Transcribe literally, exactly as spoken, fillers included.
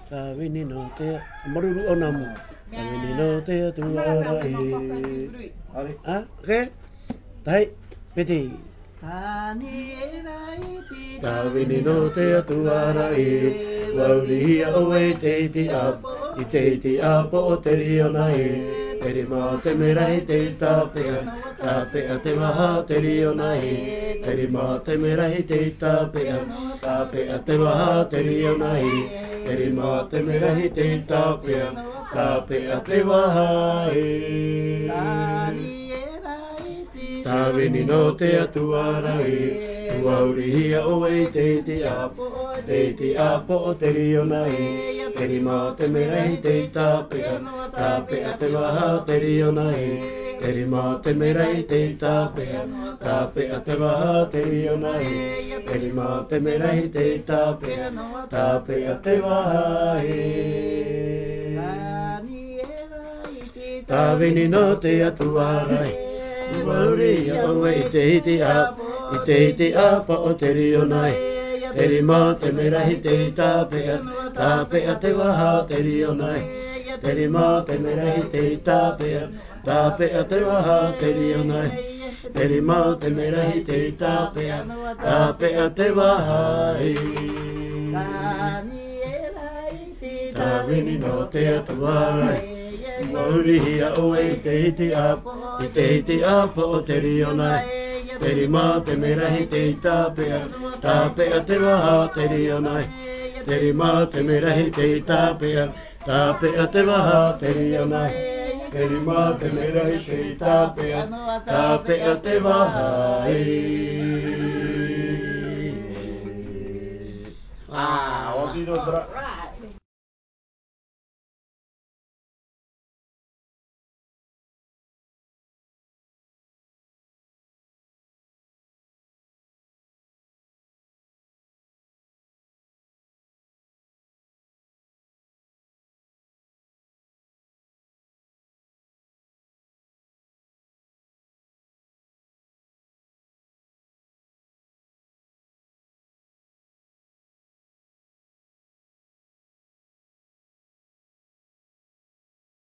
Tāvini nō te, māuruuru ʻōna mau. Tāvini nō te Atua ra e. Ā, okay. Tahi, piti. Tāvini nō te Atua ra e. Ua ʻurihia ʻoe i te iti ʻāpoʻo, i te iti ʻāpoʻo o te riona e. Te rima o te merahi tei tāpeʻa, tāpeʻa te vaha o te riona e. Te rima o te merahi tei tāpeʻa, tāpeʻa te vaha o te riona e. Te rima o te merahi tei tāpeʻa, tāpeʻa te vaha e. Tāvini nō te Atua ra e. Ua ʻurihia ʻoe i te iti ʻāpoʻo, i te iti ʻāpoʻo o te riona e. Te rima o te merahi tei tāpeʻa, tāpeʻa te vaha o te riona e. Te rima o te merahi tei tāpeʻa, tāpeʻa te vaha o te riona e. Te rima o te merahi tei tāpeʻa, tāpeʻa te vaha e. Tāvini nō te Atua ra e. Ua ʻurihia ʻoe i te iti ʻāpoʻo, i te iti ʻāpoʻo o te riona e. Te rima o te merahi tei tāpeʻa, tāpeʻa te vaha o te riona e. Te rima o te merahi tei tāpeʻa, tāpeʻa te vaha o te riona e. Te rima o te merahi tei tāpeʻa, tāpeʻa te vaha e. Tāvini nō te Atua ra e. Ua ʻurihia ʻoe i te iti ʻāpoʻo, i te iti ʻāpoʻo o te riona e. Te rima o te merahi tei tāpeʻa, tāpeʻa te vaha o te riona e. Te rima o te merahi tei tāpeʻa, tāpeʻa te vaha o te riona e. Te rima o te merahi tei tāpeʻa, tāpeʻa te vaha e. Ā, ʻo tiro tra.